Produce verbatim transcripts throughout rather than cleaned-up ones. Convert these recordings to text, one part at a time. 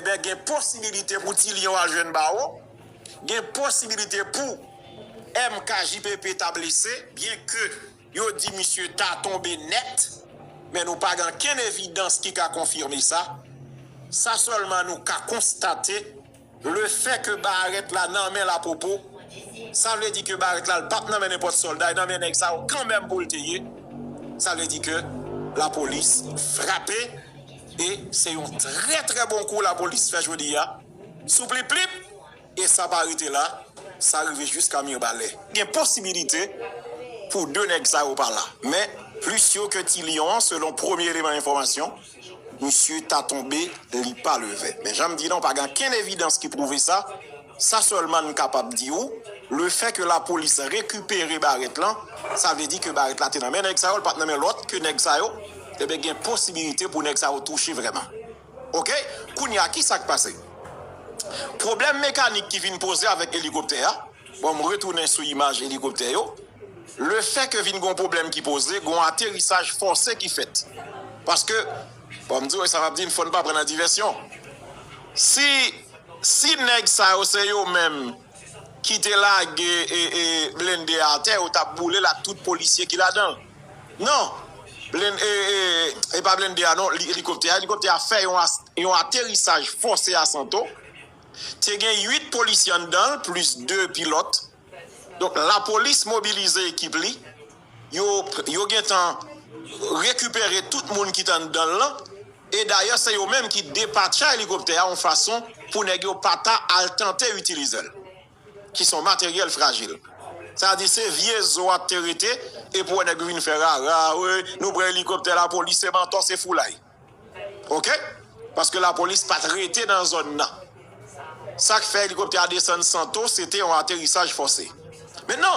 Ebyen, gen posibilite pou Ti Lyon al jwenn bawo. Gen posibilite pou M K J P P ta blese, byenke yo di misye ta tonbe nèt, men nou pa gen ankenn evidans ki ka konfime sa. Sa sèlman nou ka konstate, lefètke barèt la nan men Lapopo, sa vle di ke barèt la, l p ap nan men nenpòt sòlda, e nan men nèg sa yo kanmenm pou l te ye. Sa vle di ke lapolis frape, e se yon trè, trè bon kou lapolis fè jodi a sou Plip Plip, e sa pa rete la, sa rive jiska Mibalè. Gen posibilite pou de nèg sa yo pa la. Men, plis yo ke Ti Lyon an, selon premye eleman enfòmasyon, misye ta tonbe, li pa leve. Men jan m di la, pa gen ankenn evidans ki pwouve sa. Sa sèlman n kapab di w, lefètke lapolis rekipere barèt lan, sa vle di ke barèt la te nan men nèg sa yo, l pa t nan men lòt ke nèg sa yo, ebyen gen posibilite pou nèg sa yo touche vrèman. Oke? Kounye a, ki sa k pase? Pwoblèm mekanik ki vin poze avèk elikoptè a, bon, m retounen sou imaj elikoptè yo. Lefètke vin gon pwoblèm ki poze, gon aterisaj fòse ki fèt. Paske, bon, m di w, sa m ap di, fò n pa pran nan divèsyon. Si, si nèg sa yo se yo menm ki te lage e, e, blende a atè, yo t ap boule l ak tout polisye ki ladan l. Non, blen, e, e, e pa blende a, non, li- elikoptè a. Elikoptè a fè yon, as- yon aterisaj fòse a Santo. Te gen uit polisye anndan l, plis de pilòt. Donk, lapolis mobilize ekip li. Yo, yo gentan rekipere tout moun ki t anndan l lan. E dayè, se yo menm ki depatcha elikoptè a yon fason pou nèg yo pa ta al tante itilize l, ki se yon materyèl frajil. Sa di se vye zo a te rete, epi w wè nèg yo vin fè rara, wi, nou pran elikoptè lapolis, se mantò, se foulay. Oke? Paske lapolis pa t rete nan zòn nan. Sa k fè elikoptè a desann Santo, se te yon aterisaj fòse. Mentnan,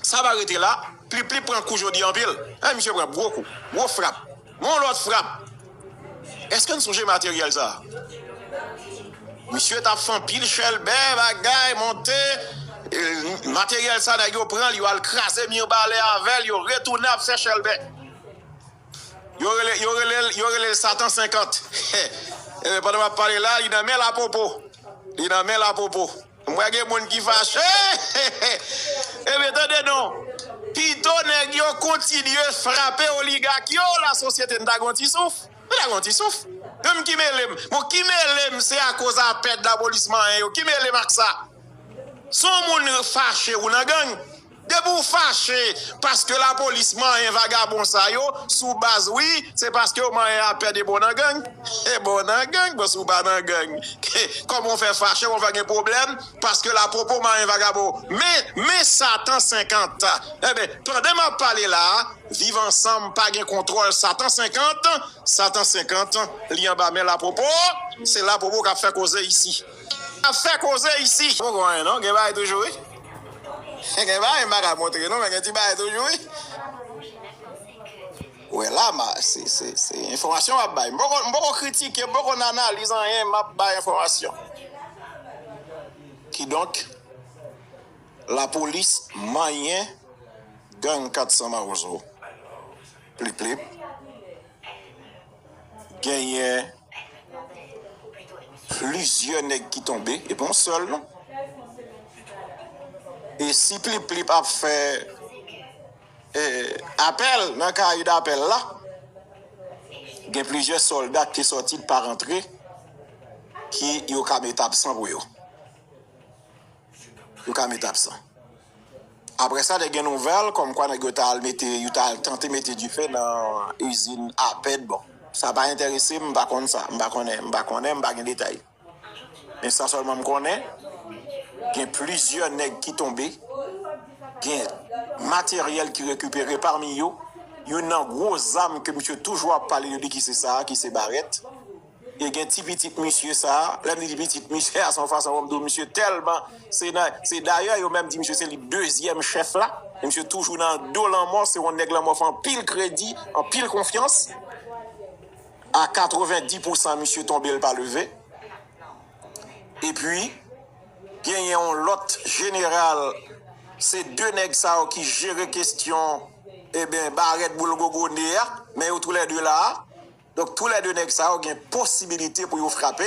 sa pa rete la, Plip Plip pran kou jodi anpil. Hein, misye pran gwo kou, gwo frap. Yon lòt frap. Èske n sonje materyèl sa? Misye t ap fè anpil chèlbè, bagay, monte. E, materyèl sa, nèg yo pran l, yo al kraze Mibalè avè l, yo retounen ap fè chèlbè. Yo rele, yo rele, yo rele l Satan senkant. E, pandan m ap pale la, li nan men Lapopo. Li nan men Lapopo. M wè gen moun ki fache. Ebyen, tande non. Pito nèg yo kontinye frape oligak yo, lasosyete n ta gon ti souf. Nou ta gon ti souf. Menm ki mele m. Bon, ki mele m, se akoz apèd lapolis manyen yo. Ki mele m ak sa? Se yon moun fache ou nan gang. Depi w fache paske lapolis manyen vagabon sa yo, sou baz wi, se paske yo manyen apèd e bon nan gang. E bon nan gang, bon si w pa nan gang. Kòman w fè fache, w fè gen pwoblèm, paske Lapopo manyen vagabon. Men, men Satan senkant. Ebyen, pandan m ap pale la a, Viv Ansanm pa gen kontwòl Satan senkant. Satan senkant, li anba men Lapopo. Se Lapopo k ap fè koze isi. K ap fè koze isi. Poko anyen non, gen bagay toujou wi. Gen bagay m pa ka montre non, men gen ti bagay toujou wi. Wè la, ma, se, se, se enfòmasyon m ap bay. M poko, m poko kritike, m poko analize anyen, m ap bay enfòmasyon. Kidonk, lapolis manyen gang kat san Mawozo. Plip plip. Genyen plizyè nèg ki tonbe, e pa yon sèl non. E si Plip Plip ap fè, e, apèl nan kaye dapèl la, gen plizyè sòlda ki te sòti, ki pa rantre, ki yo ka mete absan pou yo. Yo ka mete absan. Apre sa, te gen nouvèl kòmkwa nèg yo ta al mete, yo ta al tante mete dife nan izin apèd. Bon, sa pa enterese m, m pa konn sa, m pa konnen, m pa konnen, m pa gen detay. Men sa sèlman m konnen, gen plizyè nèg ki tonbe, gen materyèl ki rekipere, pami yo, youn nan gwo zam ke misye toujou ap pale de li, ki se sa a, ki se barèt. E gen ti pitit misye sa a, lè m di ti pitit misye a, se yon fason pou m di w, misye tèlman, se nan, se dayè yo menm di misye se li dezyèm chèf la, e misye toujou nan do lanmò, se yon nèg lanmò fè anpil kredi, anpil konfyans. A katrevenndis pousan misye tonbe, l pa leve. Epi, genyen yon lòt jeneral, se de nèg sa yo ki jere kesyon, eben, barèt boul gogo ne a, men yo toulède la a. Donk, toulède nèg sa yo gen posibilite pou yo frape,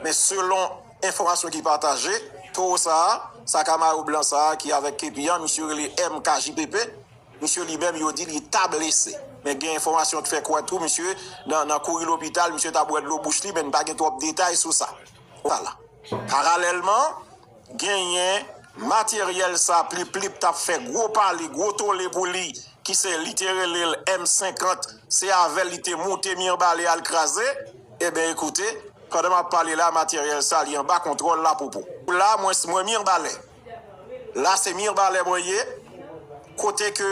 men selon enfòmasyon ki pataje, towo sa a, sa Camaro blan sa a ki avèk kepi a, misye rele M K J P P, misye li menm, yo di li ta blese. Men gen enfòmasyon ki fè kwè tou, misye nan, nan kouri lopital, misye ta bwè dlo bouch li, men n pa gen twòp detay sou sa. Sa la. Paralèlman, genyen materyèl sa Plip Plip t ap fè gwo pale, gwo tole pou li, ki se li te rele l M senkant, se avè l li te moute Mirbalè al kraze. Ebyen, ekoute, pandan m ap pale la, materyèl sa li anba kontwòl Lapopo. La, mwen, mwen Mirbalè. La, se Mirbalè mwen ye, kote ke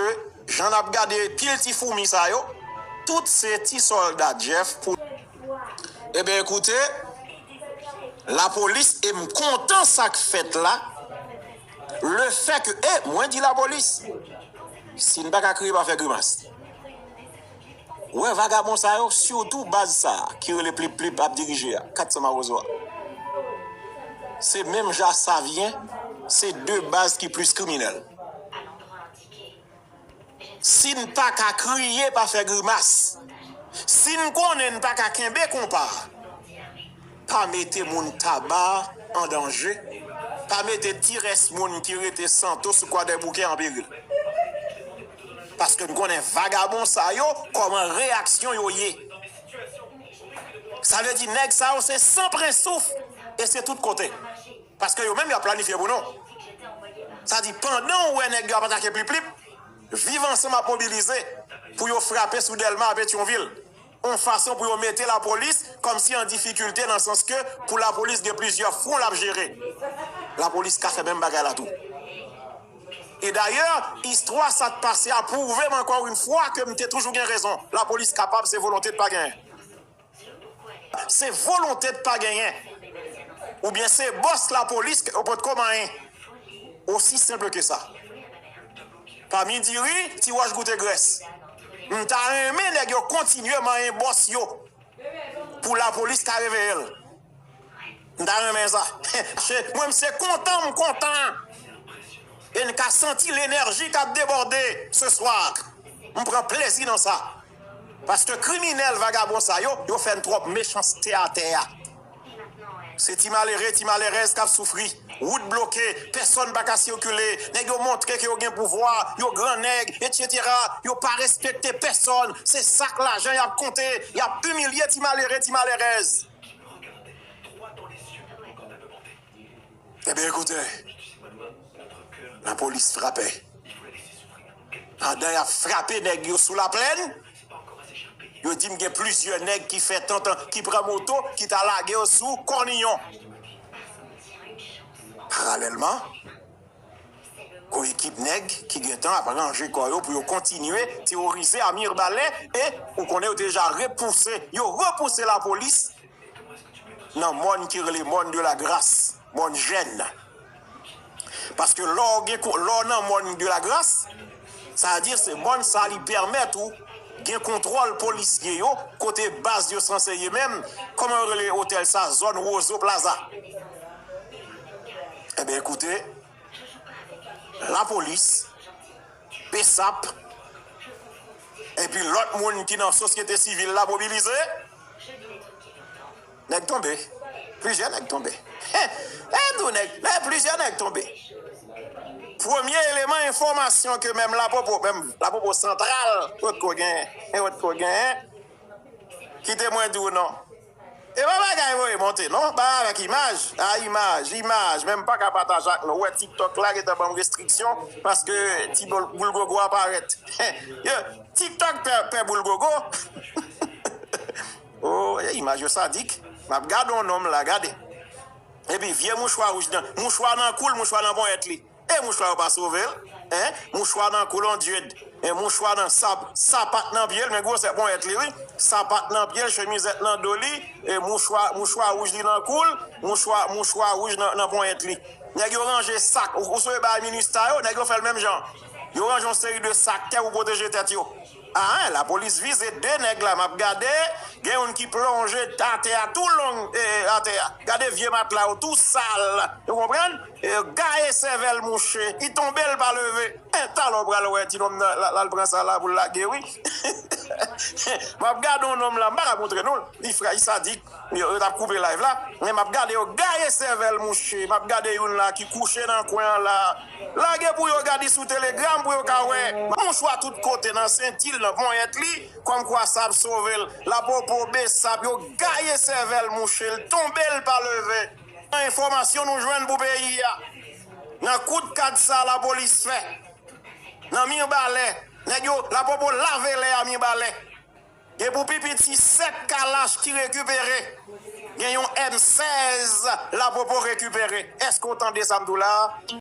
jan n ap gade pil ti foumi sa yo, tout se ti sòlda Jeff pou. Ebyen, ekoute, lapolis, e m kontan sa k fèt la, le fè ke, e, mwen di lapolis, si n pa ka kriye, pa fè grimas. Ou wè vagabon sa yo, sitou baz sa a, ki rele Plip Plip ap dirije a, kat san Mawozo a. Se menm jan Savyen, se de baz ki plis kriminèl. Si n pa ka kriye, pa fè grimas. Si n konnen n pa ka kenbe konpa, pa mete moun Taba an danje, pa mete ti rès moun ki rete Santo sou Kwadèboukè an peril. Paske n konnen vagabon sa yo, kòman reyaksyon yo ye. Sa vle di nèg sa yo se san pran souf e se tout kote. Paske yo menm y ap planifye pou nou. Sa di pandan w wè nèg yo ap atake Plip Plip, Viv Ansanm ap mobilize pou yo frape sou Dèlma a Petyonvil. Yon fason pou yo mete lapolis kòmsi an difikilte nan sans ke pou lapolis gen plizyè fwon l ap jere. Lapolis ka fè menm bagay la tou. E dayè, istwa sa k pase a pwouve m ankò yon fwa ke m te toujou gen rezon. Lapolis kapab, se volonte k pa genyen. Se volonte k pa genyen. Oubyen se bòs lapolis ke yo potko manyen. Osi senp ke sa. Pami diri, ti wòch goute grès. M ta renmen nèg yo kontinye manyen bòs yo pou lapolis ka reveye l. M ta renmen sa. Mwen, m se kontan m kontan. E n ka santi lenèji k ap debòde se swa. M pran plezi nan sa. Paske kriminèl vagabon sa yo, yo fè n twòp mechanste atè a. Se ti malere, ti malerèz k ap soufri. Wout bloke, pèsòn pa ka sikile. Nèg yo montre ke yo gen pouvwa, yo gran nèg, etsetera. Yo pa respekte pèsòn. Se sa k lajan y ap konte. Y ap imilye ti malere, ti malerèz. Ebyen, ekoute, lapolis frape. Pandan y ap frape nèg yo sou Laplèn, yo di m gen plizyè nèg ki fè tantan, ki pran moto, ki ta lage yo sou Kòniyon. Paralèlman, gon ekip nèg ki gentan ap ranje kò yo pou yo kontinye teworize a Mirbalè e ou konnen yo te deja repouse, yo repouse lapolis nan mòn ki rele Mòn de la Gras, Mòn Jèn. Paske lè w gen ko-, lè w nan Mòn de la Gras, sa vle di se mòn sa li pèmèt ou gen kontwòl polisye yo, kote baz yo sanse ye menm, kòman yo rele otèl sa, zòn Wozo Plaza. Ebyen, ekoute, lapolis, besap, epi lòt moun ki nan sosyete sivil la mobilize. Nèg tonbe. Plizyè nèg tonbe. E tou nèg, men plizyè nèg tonbe. Premye eleman enfòmasyon ke menm Lapopo, menm Lapopo Santral, potko gen, potko gen, kite mwen di w non. E pa bagay voye monte non, pa avèk imaj. A, imaj, imaj, men m pa ka pataje ak nou. Ou wè TikTok la gentan ban m restriksyon paske ti boul, boul gogo a parèt. Yo, TikTok pè, pè boul gogo. Oh, e imaj yo sadik. M ap gade yon nonm la, gade. Epi vye mouchwa wouj nan, mouchwa nan kou l, mouchwa nan ponyèt li. E mouchwa yo pa sove l. Hein? Mouchwa nan kou l, on Dieu. E mouchwa nan sap, sapat nan pye l, men gwosè ponyèt li, wi. Sapat nan pye l, chemizèt nan do li, e mouchwa, mouchwa wouj li nan kou l, mouchwa, mouchwa wouj nan, nan ponyèt li. Nèg yo ranje sak, ou, ou sonje bagay Minustah yo, nèg yo fè l menm jan. Yo ranje yon seri de sak tè pou pwoteje tèt yo. A, hein, lapolis vize de nèg la, m ap gade, Gen youn ki plonje atè a tou long, e, atè a. Gade vye matla yo tou sal. Ou konprann? E, gaye sèvèl mouche. Li tonbe, l pa leve. E, talè w pral wè ti nonm nan, l al pran sa la pou l lage, wi. M ap gade yon nonm la, m pa ka montre nou l. Li fra, li sadik. Yo, yo t ap koupe live la. Men m ap gade yo gaye sèvèl mouche. M ap gade youn la ki kouche nan kwen an la. Lage pou yo gade sou Telegram pou yo ka wè. Mouchwa tout kote nan senti l, nan ponyèt li. Kòmkwa sa ap sove l. Lapopo, Besap, yo gaye sèvèl mouche, l tonbe, l pa leve. Nan enfòmasyon nou jwenn pou peyi a, nan kout kad sa lapolis fè nan Mibalè, nèg yo, lapopo lave lè a Mibalè. Gen pou pi piti sèt kalach ki rekipere. Gen yon M sèz lapopo rekipere. Èske w tande sa m di w la a?